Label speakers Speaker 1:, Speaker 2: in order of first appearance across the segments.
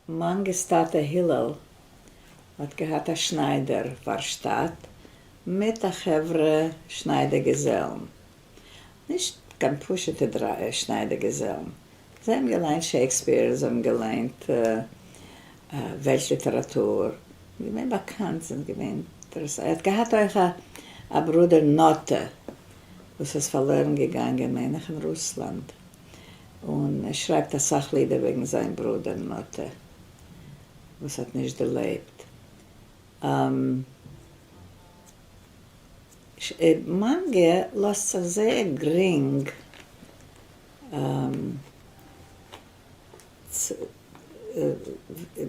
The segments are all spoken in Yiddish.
Speaker 1: מאנגע'ס טאטע הלל האט געהאט א שניידער ווארשטאט מיט א חברה שניידער געזעלן, נישט קיין פשוטע שניידער געזעלן, זיי האבן געליינט שעקספיר, זיי האבן געליינט וועלט ליטעראטור, געווען באקאנט, זענען געווען אינטערעסאנט, ער האט געהאט אויך א ברודער נטע וואס איז פארלוירן געגאנגען מיין איך אין רוסלאנד. און ער שרייבט אסאך לידער וועגן זיין ברודער נטע וואס האט נישט דערלעבט. מאנגע לאזט זיך זייער גרינג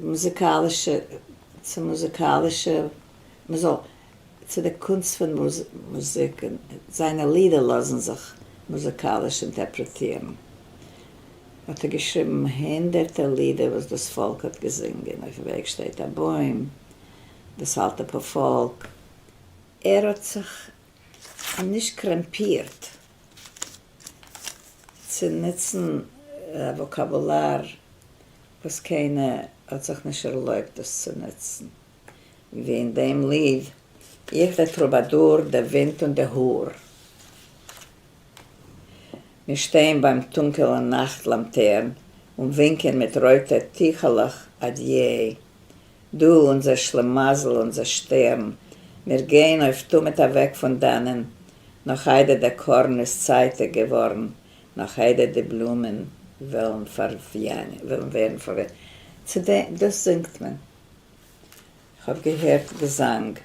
Speaker 1: מוזיקאלישע צו מוזיקאלישע מ'זאל צו די קונסט פון מוזיק און זיינע לידער לאזן זיך מוזיקאליש אינטערפרעטירן, האט ער געשריבן הונדערטער לידער וואס דאס פאלק האט געזונגען, אויפן וועג שטייט א בוים, דאס אלטע פארפאלק. ער האט זיך נישט קרעמפירט צו נוצן א וואקאבולאר וואס קיינער האט זיך נישט ערלויבט דאס צו נוצן. ווי אין דעם ליד, איך דער טרובאדור, דער ווינט און די האָר. מיר שטייען ביים טונקעלן נאַכט-לאַמטערן און ווינקען מיט רויטע טיכעלעך אַדיע. דו, אונדזער שלימזל, אונדזער שטערן, מיר גייען אויף תמיד אַוועק פון דאַנען, נאָך איידער דער קאָרן איז צייטיק געוואָרן, נאָך איידער די בלומען וועלן ווערן פאַרוויינט. צו דעם, דאָס זינגט מען. כ'האב געהערט געזאנג.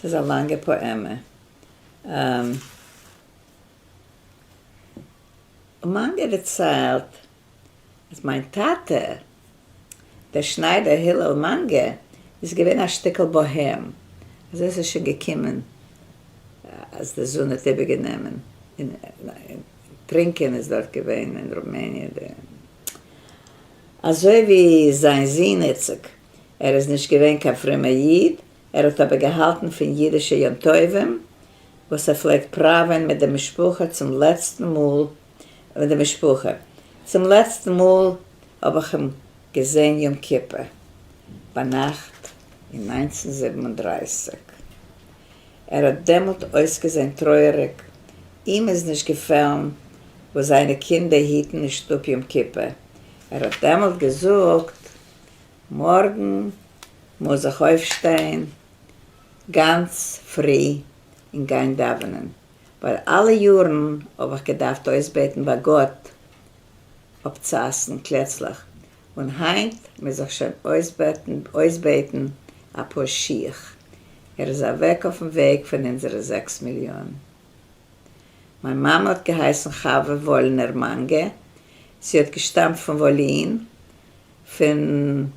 Speaker 1: ס'איז א לאנגע פאעמע. מאנגער דערציילט אז מיין טאטע, דער שניידער הלל מאנגער, איז געווען א שטיקל באהעם. אזוי איז עס שוין געקומען אז די זון האט איבערגענומען. און טרינקען איז דארט געווען אין רומעניע. אזוי ווי זיין זון איציק. ער איז נישט געווען קיין פרומער איד, ער האט אבער געהאלטן פון אידישע יום טובים וואס ער פלעגט פראווען מיט די משפחה צום לעצטן מאל מיט די משפחה. צום לעצטן מאל האב איך אים געזען יום כיפור ביינאכט אין 1937. ער האט דעמאלט אויסגעזען טרויעריג, אים איז נישט געפעלן וואס זיינע קינדער היטן נישט אפ יום כיפור, ער האט דעמאלט געזאגט מארגן מוז איך אויפשטיין גאנץ פרי און גיין דאווענען, ווייל אלע יארן האב איך געדארפט אויסבעטן ביי גאט אפצועסן קלעצלעך, און היינט מוז איך שוין אויסבעטן אפאר שיך. ער איז אוועק אויפן וועג פון אונזערע 6 מיליאן. מיין מאמע האט געהייסן חוה וואלנער מאנגע, זי האט געשטאמט פון וואלין, פון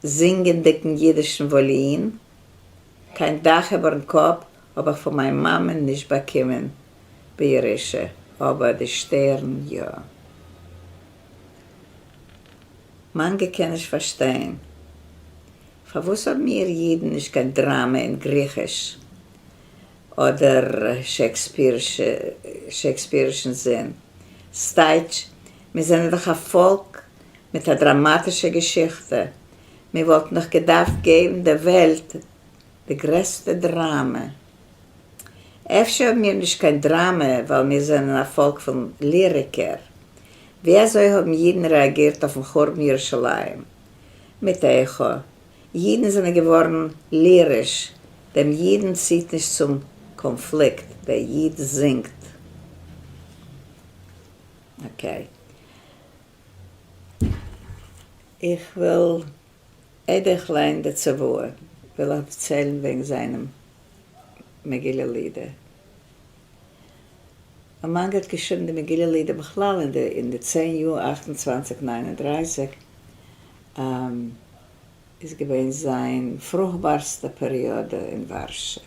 Speaker 1: זינגענדיקן יידישן וואָלין. קיין דאַך איבערן קאָפּ האָב איך פון מיין מאַמען נישט באַקומען בירושה, אָבער די שטערן יאָ. מאַנגע קען נישט פאַרשטיין, פאַרוואָס האָבן מיר יידן נישט קיין דראַמע אין גריכיש אָדער שעקספירישן זין? סטייטש, מיר זענען דאָך אַ פאָלק מיט א דראמאטישע געשיכטע, מיר וואלטן דאך געדארפט געבן דער וועלט די גרעסטע דראמע. אפשר האבן מיר נישט קיין דראמע ווייל מיר זענען א פאלק פון ליריקער. ווי אזוי האבן אידן רעאגירט אויפן חורבן ירושלים? מיט איכה. אידן זענען געווארן ליריש. דעם אידן ציט נישט צום קאנפליקט, דער איד זינגט. Okay. איך וויל, איידער איך ליין די צוואה, וויל איך דערציילן וועגן זיינעם מגילה לידער. מאנגער האט געשריבן די מגילה לידער בכלל אין די 10 יאר 28 39 איז געווען זיין פרוכבארסטע פעריאדע אין ווארשע.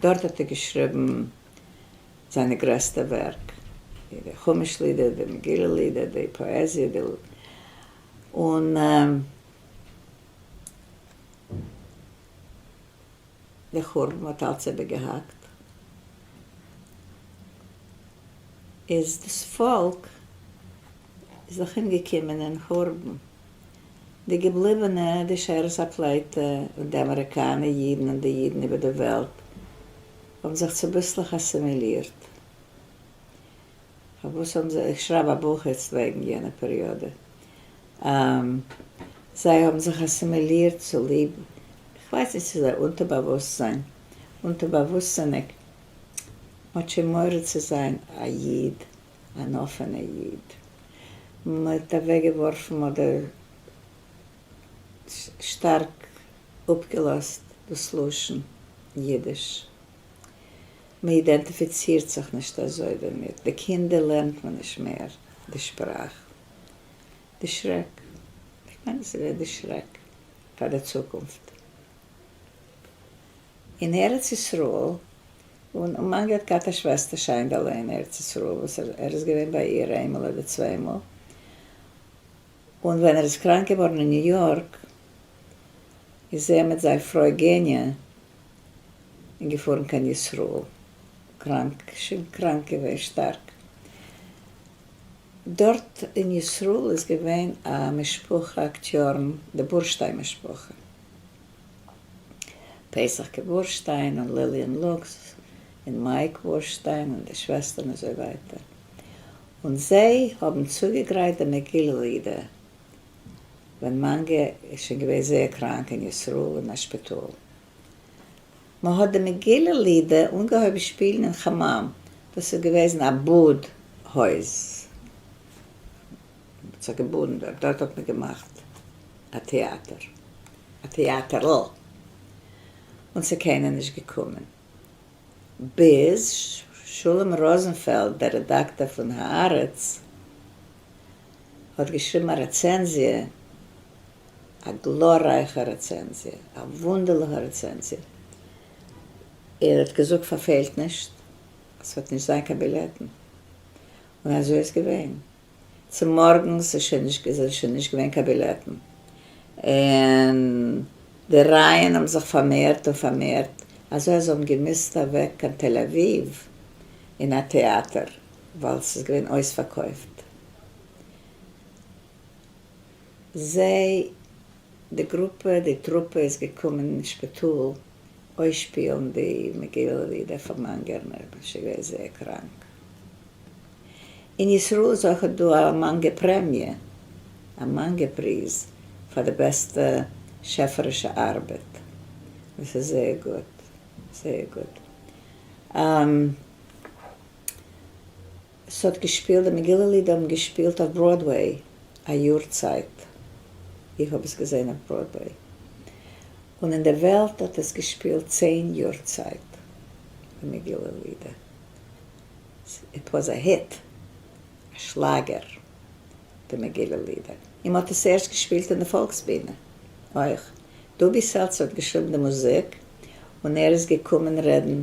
Speaker 1: דארט האט ער געשריבן זיינע גרעסטע ווערק, די חומש לידער, די מגילה לידער, די פאעזיע, די און די חורבן האט אלץ איבערגעהאקט, איז דאס פאלק איז דאך אומגעקומען אין חורבן. די געבליבענע, די שארית הפליטה און די אמעריקאנע אידן און די אידן איבער די וועלט האבן זיך צוביסלעך אסימילירט. פארוואס האבן זיי, איך שרייב א בוך איצט וועגן יענע פעריאדע, זיי האבן זיך אסימילירט צוליב, כ'ווייס נישט צו זייער אונטערבאוואוסטזיין, אונטערבאוואוסטזיניג, מ'האט שוין מורא צו זיין א איד, אן אפענע איד. מ'האט אוועקגעווארפן אדער שטארק אפגעלאזט דאס לשון אידיש. מ'אידענטיפיצירט זיך נישט אזוי דערמיט, די קינדער לערנט מען נישט מער די שפראך. די שרעק, איך מיין עס איז די שרעק פאר די צוקונפט. אין ארץ ישראל, און מאנגער האט געהאט א שוועסטער שיינדעלע אין ארץ ישראל וואס ער איז געווען ביי איר איינמאל אדער צוויי מאל, און ווען ער איז קראנק געווארן אין ניו יארק איז ער מיט זיין פרוי געניע און געפארן קיין ישראל, קראנק, שוין קראנק געווען שטארק. דארט אין ישראל איז געווען א משפחה אקטיארן, די בורשטיין משפחה. פסח'קע בורשטיין און ליליען לוקס און מייק בורשטיין און די שוועסטער און אזוי ווייטער. און זיי האבן צוגעגרייט די מגילה לידער ווען מאנגער איז שוין געווען זייער קראנק אין ישראל אין א שפיטאל. מען האט די מגילה לידער אנגעהויבן שפילן אין חמם, דאס איז געוועזן א באד הויז, מען האט זיך געבאדן דארט, דארט האט מען געמאכט א טעאטער, א טעאטערל, און ס'איז קיינער נישט געקומען, ביז שלום ראזענפעלד דער רעדאקטאר פון הארץ האט געשריבן א רעצענזיע, א גלאררייכע רעצענזיע, א וואונדערליכע רעצענזיע, ער האט געזאגט פארפעלט נישט, עס וועט נישט זיין קיין בילעטן, און אזוי איז געווען, צומארגנס איז שוין נישט זענען שוין נישט געווען קיין בילעטן, און די רייען האבן זיך פארמערט און פארמערט, אזוי אז זיי האבן געמוזט אוועק קיין תל אביב אין א טעאטער, ווייל ס'איז געווען אויספארקויפט. זיי, די גרופע, די טרופע איז געקומען אין שפיטאל אויסשפילן די מגילה לידער פאר מאנגערן, ער איז שוין געווען זייער קראנק. אין ישראל איז אויכעט דא א מאנגער פרעמיע, א מאנגער פריז פאר די בעסטע שעפערישע ארבעט, דאס איז זייער גוט, זייער גוט. ס'האט געשפילט, די מגילה לידער האבן געשפילט אויף בראדוועי א יאר צייט, איך האב עס געזען אויף בראדוועי, און אין די וועלט האט עס געשפילט 10 יאר צייט, די מגילה לידער, it was a hit, א שלאגער, די מגילה לידער, און מ'האט עס ערשט געשפילט אין די פאלקסבינע אויך, דובי סעלצער האט געשריבן די מוזיק, און ער איז געקומען רעדן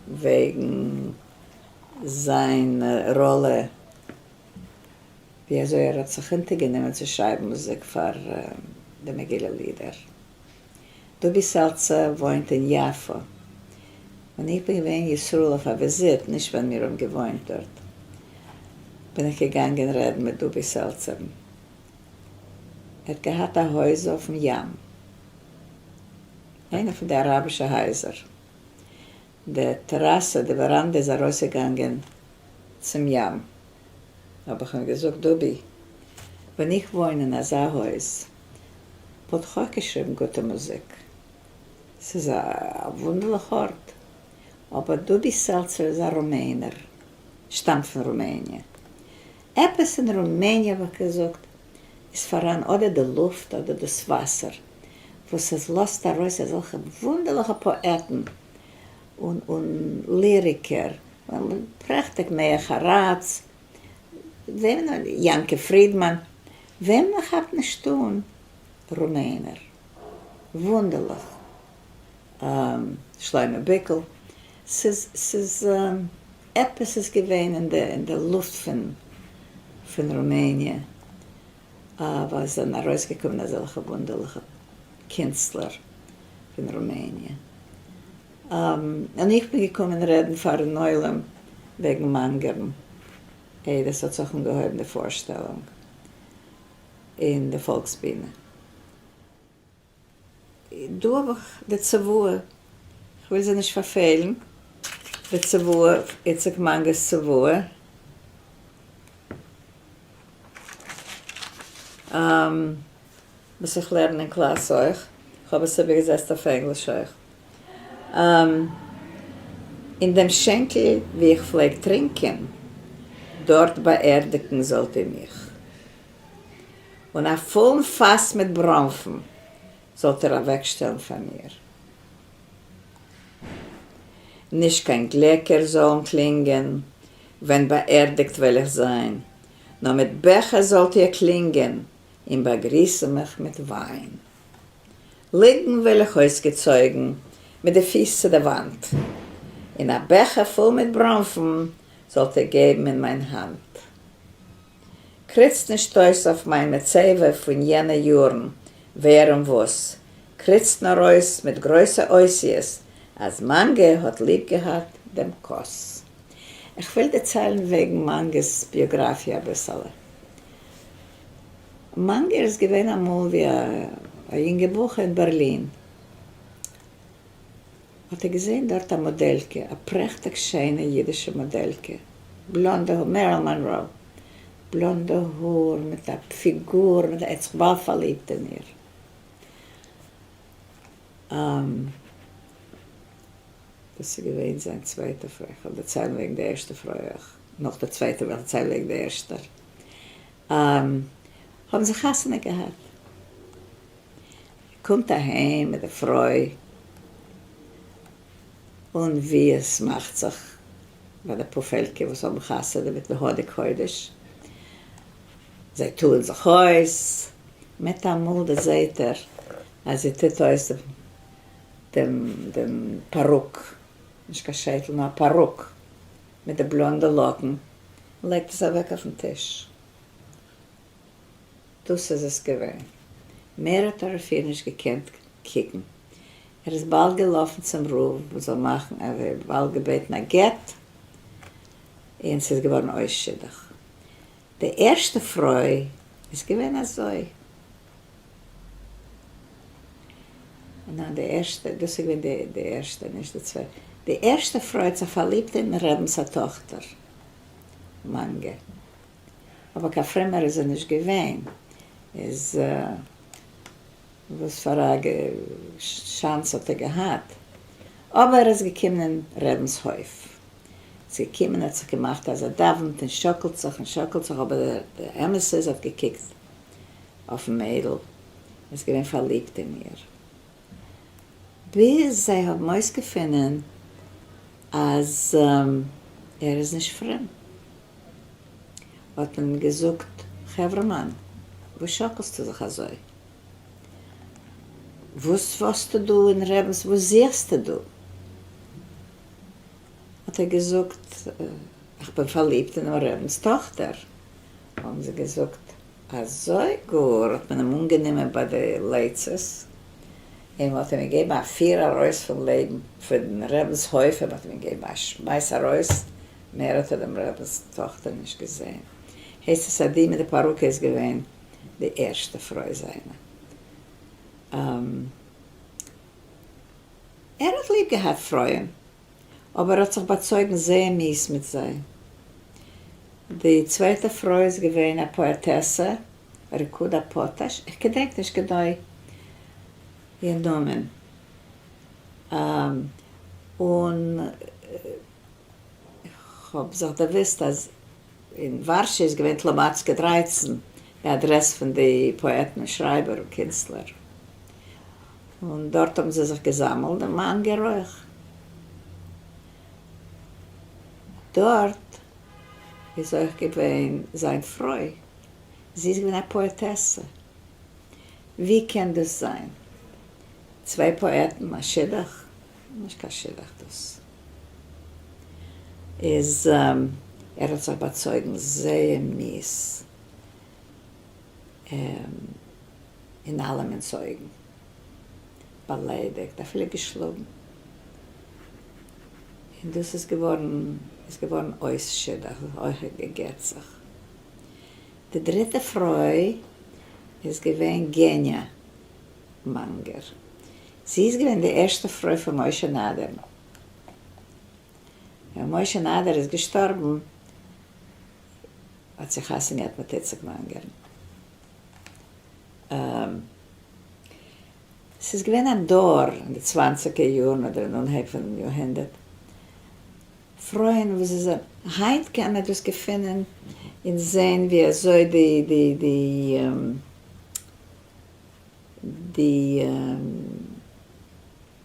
Speaker 1: וועגן זיין ראלע ווי אזוי ער האט זיך אונטערגענומען צו שרייבן מוזיק פאר די מגילה לידער. דובי סעלצער וואוינט אין יפו. ווען איך בין געווען אין ישראל אויף א וויזיט, נישט ווען מיר האבן געוואוינט דארט, בין איך געגאנגען רעדן מיט דובי סעלצערן. ער האט געהאט א הויז אויפן ים. איינע פון די אראבישע הייזער. די טעראסע, די וועראנדע איז ארויסגעגאנגען צום ים. האב איך אים געזאגט, דובי, ווען איך וואוין אין אזא הויז, וואלט איך אויך געשריבן גוטע מוזיק. ס'איז א וואונדערליך ארט. אבער דובי סעלצער איז א רומענער, שטאמט פון רומעניע. עפעס אין רומעניע, האב איך געזאגט, איז פאראן אדער די לופט אדער דאס וואסער, וואס עס לאזט ארויס אזעלכע וואונדערליכע פאעטן און און ליריקער, פרעכטיג מאיר חרץ, וועמען יעקב פרידמאן, וועמען מען כאפט נישט אן, רומענער, וואונדערליך, שלמה ביקל, ס'איז ס'איז עפעס איז געווען אין די אין די לופט פון פון רומעניע. ווייל עס זענען ארויסגעקומען אזעלכע וואונדערליכע קינסטלער פון רומעניע. און איך בין געקומען רעדן פארן עולם וועגן מאנגערן, איידער ס'האט זיך אנגעהויבן די פארשטעלונג. אין די פאלקס-בינע. דא האב איך די צוואה, כ'וויל זי נישט פארפעלן, די צוואה, איציק מאנגער'ס צוואה. וואס איך לערן אין קלאס אויך, כ'האב עס איבערגעזעצט אויף ענגליש אויך. אין דעם שענקל וואו איך פלעג טרינקען, דארט באערדיגן זאלט איר מיך. און א פולן פאס מיט בראנפן זאלט איר אוועקשטעלן פאר מיר. נישט קיין גלעקער זאלן קלינגען ווען באערדיגט וועל איך זיין, נאר מיט בעכער זאלט איר קלינגען און באגריסן מיך מיט וויין. ליגן וועל איך אויסגעצויגן מיט די פיס צו די וואנט, און א בעכער פול מיט בראנפן זאלט איר געבן אין מיין האנט. קריצט נישט אויס אויף מיין מצבה פון יענע יארן ווער און וואס, קריצט נאר אויס מיט גרויסע אותיות אז מאנגע האט ליב געהאט דעם כוס. איך וויל דערציילן וועגן מאנגע'ס ביאגראפיע אביסעלע. מאנגער איז געווען אמאל ווי א יונגע בחור אין בערלין, האט ער געזען דארט א מאדעלקע, א פרעכטיג שיינע אידישע מאדעלקע, בלאנדע האר, מערילין מאנראו, בלאנדע האר מיט א פיגור, ער האט זיך באלד פארליבט אין איר. דאס איז געווען זיין צווייטע פרוי, איך וועל דערציילן וועגן די ערשטע פרוי אויך, נאך די צווייטע וועל איך דערציילן וועגן די ערשטע. האבן זיי חתונה געהאט. ער קומט אהיים מיט די פרוי, און ווי עס מאכט זיך ביי די פאר פעלקער וואס האבן חתונה מיטן הודי קודש, זיי טוען זיך אויס, מיטאמאל דערזעהט ער אז זי טוט אויס דעם דעם פארוק, נישט קיין שייטל נאר א פארוק, מיט די בלאנדע לאקן, און לייגט עס אוועק אויפן טיש. דאס איז עס געווען. מער האט ער אויף איר נישט געקענט קוקן. ער איז באלד געלאפן צום רב מען זאל מאכן, ער האט באלד געבעטן א גט, און ס'איז געווארן אויס שידוך. די ערשטע פרוי איז געווען אזוי. ניין די ערשטע, דאס איז געווען די ערשטע נישט די צווייטע, די ערשטע פרוי האט זיך פארליבט אין רבינ'ס א טאכטער מאנגע, אבער קיין פרומער איז ער נישט געווען, איז וואס פאר א chance האט ער געהאט, אבער ער איז געקומען אין רבינ'ס הויף, איז געקומען האט זיך געמאכט אז ער דאווענט און שאקלט זיך און שאקלט זיך, אבער די אמת איז ער האט געקוקט אויפן מיידל, איז געווען פארליבט אין איר, ביז זיי האבן אויסגעפונען אז ער איז נישט פרום. האט מען אים געזאגט, חברה'מאן, וואס שאקלסטו זיך אזוי? וואס וואסטו דא אין רבינ'ס, וואס זוכסטו דא? האט ער געזאגט, איך בין פארליבט אינעם רבינ'ס טאכטער. האבן זיי געזאגט, אזוי גאר? האט מען אים אנגענומען ביי די לייצעס, און מען האט אים געגעבן א פיר ארויס פון לעבן פון רבינ'ס הויף, און מען האט אים געגעבן א שמייס ארויס, מער האט ער דעם רבינ'ס טאכטער נישט געזען. הייסט עס אז די מיט די פארוקע איז געווען די ערשטע פרוי זיינע. ער האט ליב געהאט פרויען, אבער ער האט זיך באצויגן זייער מיאוס מיט זיי. די צווייטע פרוי איז געווען א פאעטעסע, רקודה פאטאש, איך געדענק נישט גענוי איר נאמען, און איך האב זיך דערוואוסט אז אין ווארשע איז געווען טלאמאצקע 13, די אדרעס פון די פאעטן און שרייבער און קינסטלער, און דארט האבן זיי זיך געזאמלט, און מאנגער אויך. דארט איז אויך געווען זיין פרוי, זי איז געווען א פאעטעסע. ווי קען דאס זיין? צוויי פאעטן א שידוך? נישט קיין שידוך דאס. איז ער האט זיך באצויגן זייער מיאוס אין אלעמענס אויגן, באליידיגט, אפילו געשלאגן, און דאס איז געווארן איז געווארן אויס שידוך, אויך גע'גט זיך. די דריטע פרוי איז געווען געניא מאנגער. זי איז געווען די ערשטע פרוי פון משה נאדערן. ווען משה נאדער איז געשטארבן האט זי חתונה געהאט מיט איציק מאנגערן. ס'איז געווען א דור אין די צוואנציגער יארן אדער אין אנהייב פונעם יארהונדערט, פרויען וואס זיי זענען, היינט קען מען דאס געפינען און זען ווי אזוי די די די די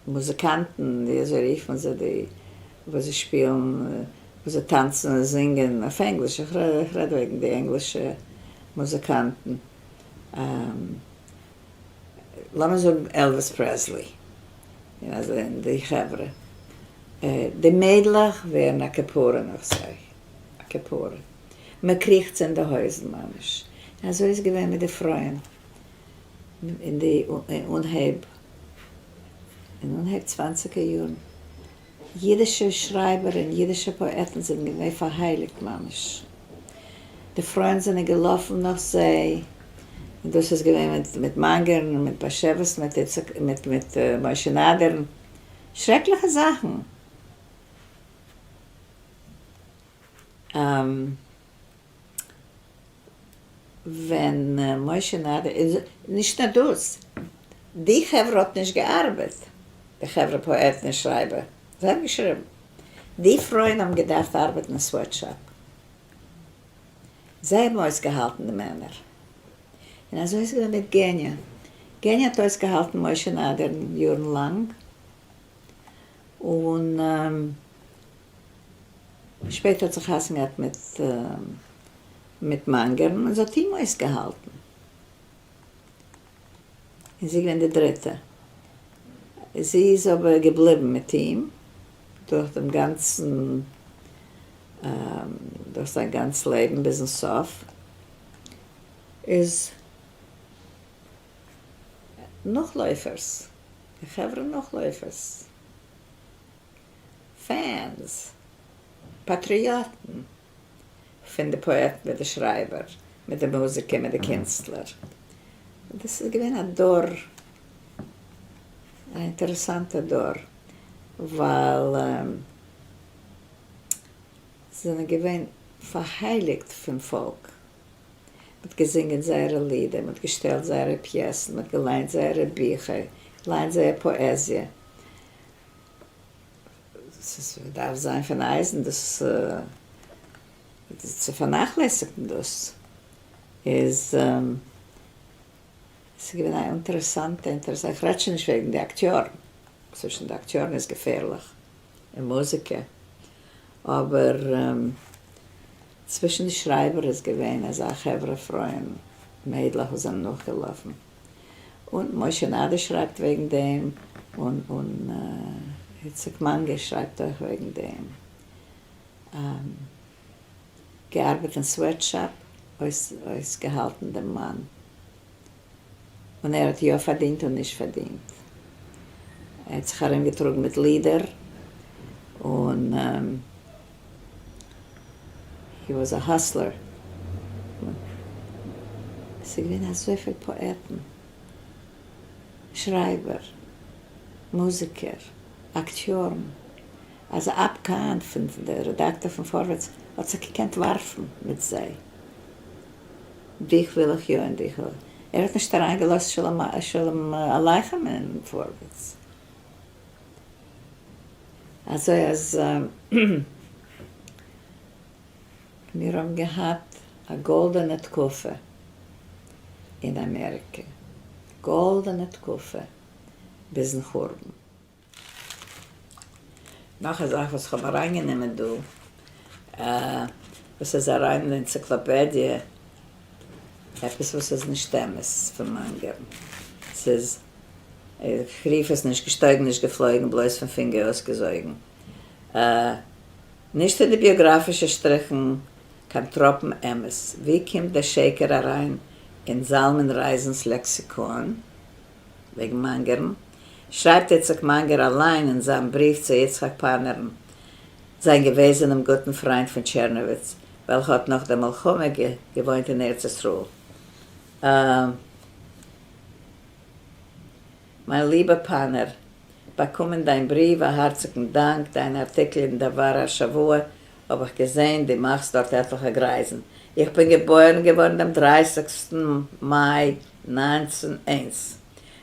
Speaker 1: מוזיקאנטן, ווי אזוי רופט מען זיי, די וואס זיי שפילן, וואס זיי טאנצן און זינגען אויף ענגליש, איך רעד וועגן די ענגלישע מוזיקאנטן, לאמיר זאגן עלוויס פרעסלי און אזוי און די חברה, די מיידלעך ווערן א כפרה נאך זיי, א כפרה, מען קריכט זיי אין די הויזן ממש, און אזוי איז געווען מיט די פרויען אין די אנהייב, אין אנהייב צוואנציגער יארן, יידישע שרייבער און יידישע פאעטן זענען געווען פארהייליגט ממש. די פרויען זענען געלאפן נאך זיי, און דאס איז געווען מיט מיט מאנגערן און מיט באשעוויסן, מיט איצק, מיט מיט משה נאדערן. שרעקליכע זאכן. ווען משה נאדער איז, נישט נאר דאס, די חברה האט נישט געארבעט, די חברה פאעטן און שרייבער, זיי האבן געשריבן, די פרויען האבן געדארפט ארבעטן אין sweatshop, זיי האבן אויסגעהאלטן די מענער, און אזוי איז געווען מיט געניא, געניא האט אויסגעהאלטן משה נאדער'ן יארן לאנג, און שפעטער האט זי חתונה געהאט מיט מיט מאנגערן און זי האט אים אויסגעהאלטן. און זי איז געווען די דריטע. זי איז אבער געבליבן מיט אים דורך דעם גאנצן, דורך זיין גאנץ לעבן ביזן סוף. איז נאכלויפערס, די חברה נאכלויפערס, fans, פאטריאטן. פון די פאעטן מיט די שרייבער, מיט די מוזיקער, מיט די קינסטלער. דאס איז געווען א דור, א אינטערעסאנטע דור, ווייל זיי זענען געווען פארהייליגט פון פאלק. מען האט געזינגען זייערע לידער, מען האט געשטעלט זייערע פיעסן, מען האט געליינט זייערע ביכער, געליינט זייער פאעזיע. ס'דארף זיין פון אייזן דאס צו פארנאכלעסיגן דאס איז ס'איז געווען א אינטערעסאנטע אינטערעסאנטע איך רעד שוין נישט וועגן די אקטיארן צווישן די אקטיארן איז געפערליך און מוזיקער אבער צווישן די שרייבער איז געווען אזא חברה פרויען מיידלעך וואס זענען נאכגעלאפן. און משה נאדער שרייבט וועגן דעם, און און איציק מאנגער שרייבט אויך וועגן דעם. געארבעט אין sweatshop, אויסגעהאלטן דעם מאן. און ער האט יא פארדינט און נישט פארדינט. ער האט זיך ארומגעטראגן מיט לידער, און he was a hustler. ס'איז געווען אזויפיל פאעטן, שרייבער, מוזיקער, אקטיארן, אז אב קאהן פון דער רעדאקטאר פון פארווערטס האט זיך געקענט ווארפן מיט זיי. דיך וויל איך יא און דיך וויל איך. ער האט נישט אריינגעלאזט שלום עליכם אין פארווערטס. אזוי אז מיר האבן געהאט א גאלדענע תקופה אין אמעריקע, גאלדענע תקופה ביזן חורבן. נאך א זאך וואס כ'האב אריינגענומען דא, וואס איז אריין אין ענציקלאפעדיע, עפעס וואס איז נישט אמת פון מאנגערן, ס'איז, איך רוף עס נישט געשטויגן נישט געפלויגן, בלויז פון פינגער אויסגעזויגן. נישט אין די ביאגראפישע שטריכן קיין טראפן אמת. ווי קומט דער שקר אריין אין זלמן רייזענ'ס לעקסיקאן וועגן מאנגערן? שרייבט איציק מאנגער אליין אין זיין בריוו צו יצחק פאנערן, זיין געוועזענעם גוטן פריינט פון טשערנאוויץ, וועלכע האט נאך דער מלחמה געוואוינט אין ארץ ישראל. מיין ליבער פאנער, באקומען דיין בריוו, א הארציגן דאנק, דיין ארטיקל אין דבר השבוע האב איך געזען, דו מאכסט דארט עטליכע גרייזן. איך בין געבוירן געווארן דעם דרייסיגסטן מאי 1901.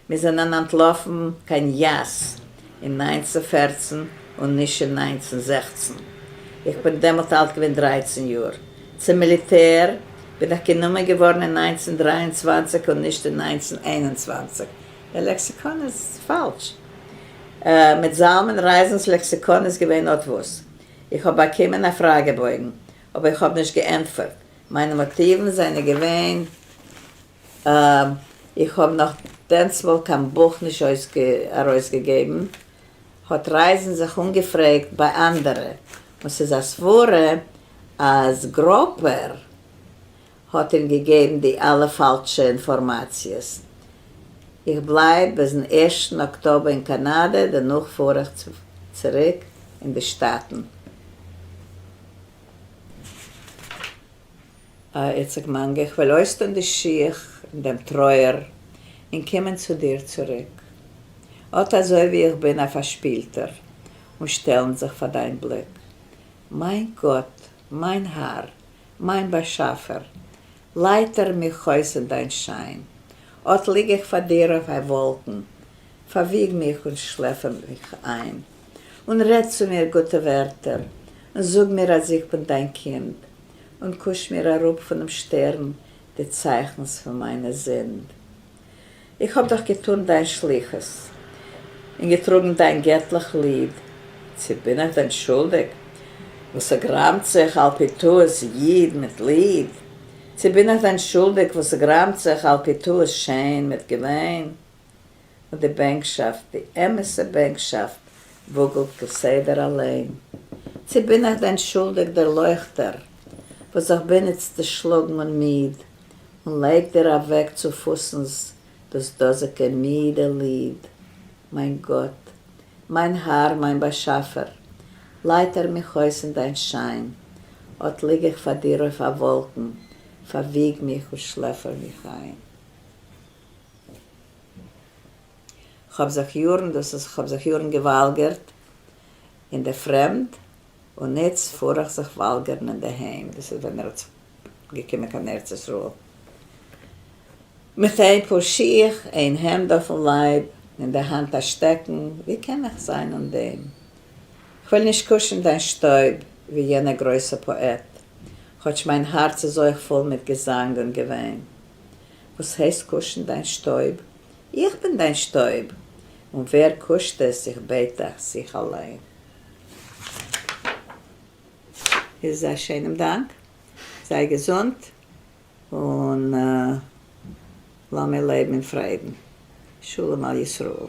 Speaker 1: מיר זענען אנטלאפן קיין יאס אין 1914 און נישט אין 1916. איך בין דעמאלט אלט געווען 13 יאר. צום מיליטער בין איך גענומען געווארן אין 1923 און נישט אין 1921. דער לעקסיקאן איז פאלש. מיט זלמן רייזענ'ס לעקסיקאן איז געווען אט וואס. איך האב באקומען א פראגע בויגן, אבער איך האב נישט געענטפערט. מיינע מאטיוון זענען געווען. איך האב נאך דענסמאל קיין בוך נישט ארויסגעגעבן, האט רייזען זיך אנגעפרעגט ביי אנדערע, און ס'איז א סברה אז גראפער האט אים געגעבן די אלע פאלשע אינפארמאציעס. איך בלייב ביזן ערשטן אקטאבער אין קאנאדע, דערנאך פאר איך צוריק אין די שטאטן. איציק מאנגער, איך וועל אויסטון די שיך און דעם טרויער און קומען צו דיר צוריק, אט אזוי ווי איך בין א פארשפילטער, און שטעלן זיך פאר דיין בליק. מיין גאט, מיין האר, מיין באשאפער, לייטער מיך אויס אין דיין שיין. אט ליג איך פאר דיר אויף א וואלקן, פארוויג מיך און שלעפע מיך איין. און רעד צו מיר גוטע ווערטער, און זאג מיר אז איך בין דיין קינד, און קוש מיר אראפ פונעם שטערן די צייכנס פון מיינע זינד. איך האב דאך געטאן דיין שליחות, און געטראגן דיין געטליך ליד, צי בין איך דען שולדיג, וואס ס'גראמט זיך על פי טעות איד מיט ליד? צי בין איך דען שולדיג, וואס ס'גראמט זיך על פי טעות שיין מיט געוויין? און די בענקשאפט, די אמת'ע בענקשאפט, וואגלט כסדר אליין. צי בין איך דען שולדיג דערלויכטער, וואס איך בין איצט דערשלאגן און מיד, און לייג דיר אוועק צופוסנס דאס דאזיקע מידע ליד, מיין גאט, מיין האר, מיין באשאפער, לייטער מיך אויס אין דיין שיין, אט ליג איך פאר דיר אויף א וואלקן, פארוויג מיך און שלעפער מיך איין. כ'האב זיך יארן, דאס איז כ'האב זיך יארן געוואלגערט אין דער פרעמד, און איצט פאר איך זיך וואלגערן אין דער היים, דאס איז ווען ער האט זיך געקומען קיין ארץ ישראל, מיט איין פאר שיך, איין העמד אויפן לייב, אין דער האנט א שטעקן, ווי קען איך זיין אן דעם? כ'וועל נישט קושן דיין שטויב, ווי יענער גרויסער פאעט, כאטש מיין הארץ איז אויך פול מיט געזאנג און געוויין. וואס הייסט קושן דיין שטויב? איך בין דיין שטויב! און ווער קושט עס, איך בעט דיך, זיך אליין. איז א שיינעם דאנק, זיי געזונט און לאמיר לעבן אין פריידן. שלום על ישראל.